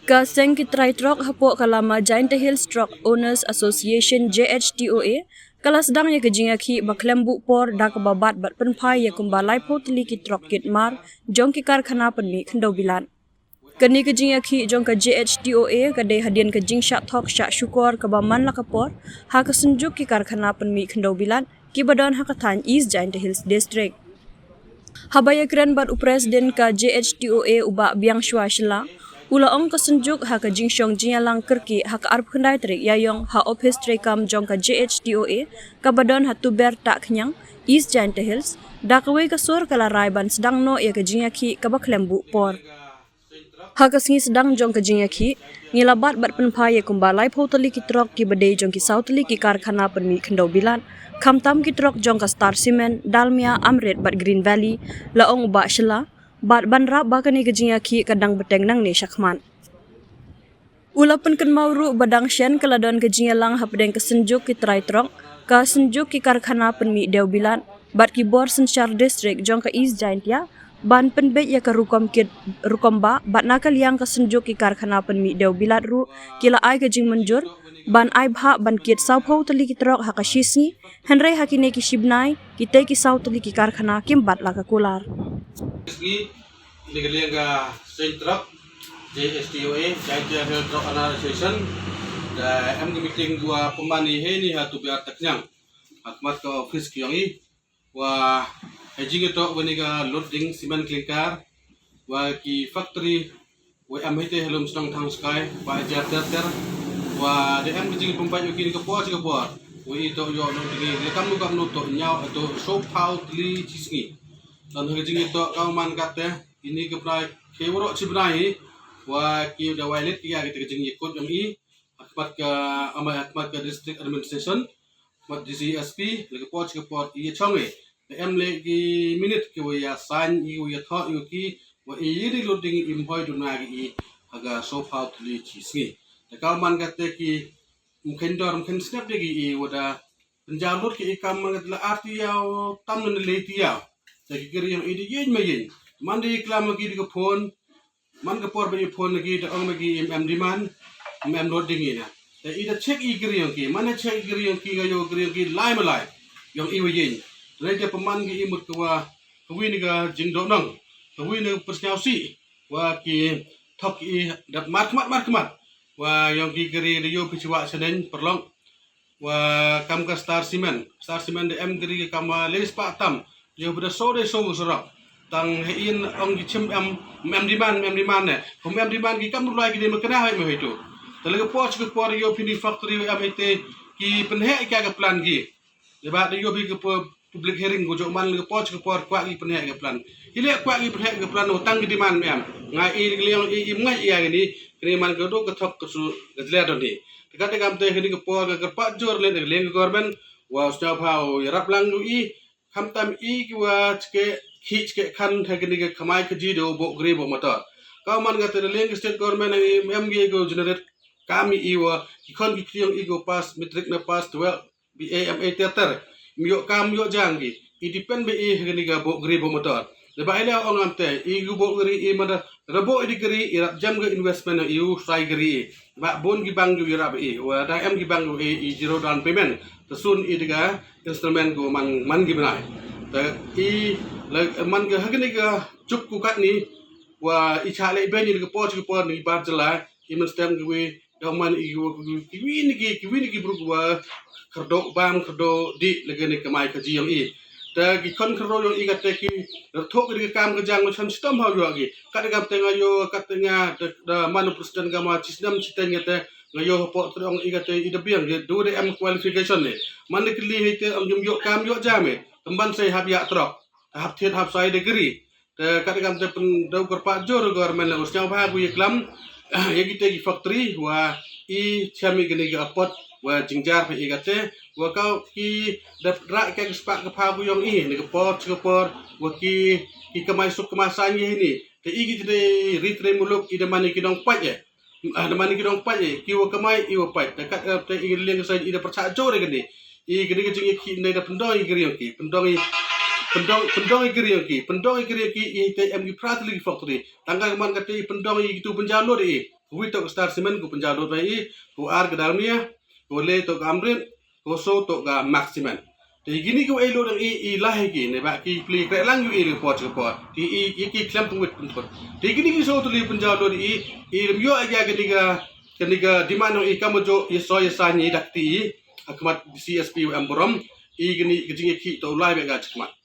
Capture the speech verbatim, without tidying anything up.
Ka seng ki trai trok hapoh ka lama Jaintia Hills Truck Owners Association, J H T O A, ka la sdang ïa ka jingïakhih ba khlem buh por da kaba bat bad pynphai ïa kumba laiphew tylli ki trok kit mar jong ki karkhana pynmih khyndew bilat. Kane ka jingïakhih jong ka J H T O A ka dei hadien ka jingshah thok shah shukor kaba man la ka por ha ka synjuk ki karkhana pynmih khyndew bilat kiba don ha ka thaiñ East Jaintia Hills District. Haba ïakren bad u President ka J H T O A u Bah Biangshwa Shylla, u la ong ka synjuk ha ka jingshong jingïalang kyrkieh ha ka arphew khyndai tarik Ïaïong ha ophis treikam jong ka J H T O A kaba don ha Tuber Tahkhñiang, East Jaintia Hills, da kawei ka sur ka la rai ban sdang noh ïa ka jingïakhih kaba khlem buh por. Ha ka sngi sdang jong ka jingïakhih, ngi la bat bad pynphai ïa kumba laiphew tylli ki trok kiba dei jong ki saw tylli ki karkhana pynmih khyndew bilat, khamtam ki trok jong ka Star Cement, Dalmia, Amrit bad Green Valley, la ong u Bah Shylla, bad ban rap ba kane ka jingïakhih ka dang bteng nangne shakhmat. U la pynkynmaw ruh ba dang shen ka la don ka jingïalang hapdeng ka synjuk ki trai trok, ka synjuk ki karkhana pynmih dew bilat, bad ki bor synshar district jong ka East Jaintia ban pynbeit ïa ka rukom kit rukom bah, bad na ka liang ka synjuk ki karkhana pynmih dew bilat ruh ki la ai ka jingmynjur ban ai bhah ban kit sawphew tylli ki trok ha ka shi sngi, hynrei ha kine ki shi bnai kitei ki saw tylli ki karkhana kim bat la ka kular. Ine ka liang ka seng truck J H T O A, Jaintia Hills Truck Owners Association, da em ka meeting wa pynman ïa hi ni ha Tuber Tahkhñiang, ha khmat ka office ka jong i, wa ha jingïatoh wa ni ka loading cement clinker wa ki factory wa em hi te ha lum shnong Thangskai, wa ha jar ter ter, wa da em ka jingpynbeit wa kine ka por shi ka por wa i toh ïoh loading, i kam nu kam nu toh ñiaw, toh sawphew tylli shi sngi. Tang ha ka jingïatoh ka man kata, ine ka bnai, ka waroh shi bnai hi wa ki da violate ïa kata ka jingïakut jong i ha khmat ka, ama ha khmat ka district administration, khmat D C S P, la ka por shi ka por i ïa chong i. Da em leh ki minit ki wa ïa sign i, wa ïa thoh i ki, wa i ïa reloading i, im hoi duna ki i ha ka sawphew tylli shi sngi. Da ka man kata ki mkhen dor mkhen snep ïa ki i, wa da pynjaw lut ki i kam man ka la ar tiew tam na le tiew. Da ki kri ïa i da ïeng ma ïeng. Man da i klam ki da ka phone, man ka por ba i phone ki da ong ma ki im em demand, im em loading i na. Da i da check i kri ïa ki, man da check i kri ïa ki, nga ïoh kri ïa ki lai ma lai. Ïong i wa ïeng. Da i da pynman ki i mut ka wa, ka wi ni ka jingdoh nong, ka wi ni ka pyrsñiaw si, wa ki thok i da mar khmat mar khmat. Wa ïong ki kri da ïoh phi chiwa senen pyrlong. Wa kam ka Star Cement, Star Cement da em kri ka kam wa le spah tam. Ïoh bida so de so surok. Tang he in ong ki chim em, em demand, em demand ne. Kum em demand ki kam rulai ki de ma kena hai ma hai tu. Tale ka por shi ka por ïoh phi ni factory em ite ki pynheh ka ka plan ki. Leba da ïoh phi ka pu-, public hearing ko jok man le ka por shi ka por kwah ki pynheh ka plan. Ile kwah ki pynheh ka plan, u tang ki demand em. Nga i liang i, i ngai i ïa ni, kini man ka do ka thok ka su ka jler don ni. Te ka te kam te kini ka por ka kyrpad jur le ka liang ka government, wa sñiaw pha u ïarap lang u i, khamtam i ki wa chke, ki chke khan ha kini ka kamai ka ji do bo gri bo motor. Ka man ka te liang ka state government i em ye ko generate kam i wa ki khon ki kriong i ko pass matric na pass twelve, B A, M A ter ter. Im ïoh kam ïoh jam ki. I depend ba i ha kani ka bo gri bo motor. Leba i la ong am te, i gu bo gri i mada, da bo i di gri, i rap jam ka investment i u sai gri i. Ba bon ki bank yu i rap i. Wa da em ki bank yu i, i zero down payment. Ta sun i di ka instrument gu man, man ki bnai. Ta i la man ka ha kani ka juk ku kat ni, wa i cha le ben i di ka por, ka por ni bar jela, i men stem ki wi, da man i wa ki wi ni ki, ki wi ni ki bru wa kyrdoh bam kyrdoh di lagi ni kamai ka ji yong i. Ta ki khon kyrdoh yong i kata ki rthok ki kam ka jang ma chan stom ha yo ki. Kata kam te nga yo, kata nga da, da man president ka ma chi snem chi teng te nga yo hapoh trong i kata i da biang ki du de em qualification ne. Man ki li hi te ang jum yo kam yo jam e. Temban sai hap ya trok. Hap thiet hap sai degree. Te kata kam te pyndaw kyrpad jur government la u sñiaw bha ku ïa klam ïa kite ki factory wa i cham i kane ka apot wa jingjar pha i kate wa ka ki dap rak ka spah ka pha ku yong i ne ka por chi ka por wa ki, ki kamai suk kamai san ïa ni. Te i ki jide ri tre muluk i da mane ki dong pait e. Ah, da mane ki dong pait e, ki wa kamai i wa pait. Te kat, eh, te i liang ka san i da pyrchah jur i kane. I kane ka jingïakhih ne da pyndong i kri yong ki, pyndong i pyndong pyndong ïa ki ri ïong ki, pyndong ïa ki ri ïong ki, ïa te em ki phra tylli ki factory. Tang ka man ka te pyndong ïa kitu pynjaw load ïa i. Kawei toh ka Star Cement, ko pynjaw load ba ïa i, ko ar ka Dalmia, ko le toh ka Amrit, ko so toh ka Max Cement. Te kine ki ei load ïa i, i lah ïa ki ne ba ki pli kre lang ïa i le por ka por. Te i ïa ki khlem pynwit pynput. Te kine ki so tylli pynjaw load ïa i, i lem ïoh ïa kane ka kane ka demand ïong i kam ju ïa so ïa sa ni dak ti i. Ha khmat C S P em burom i kane ka jingïakhih toh u lai bad ka jingkhmat.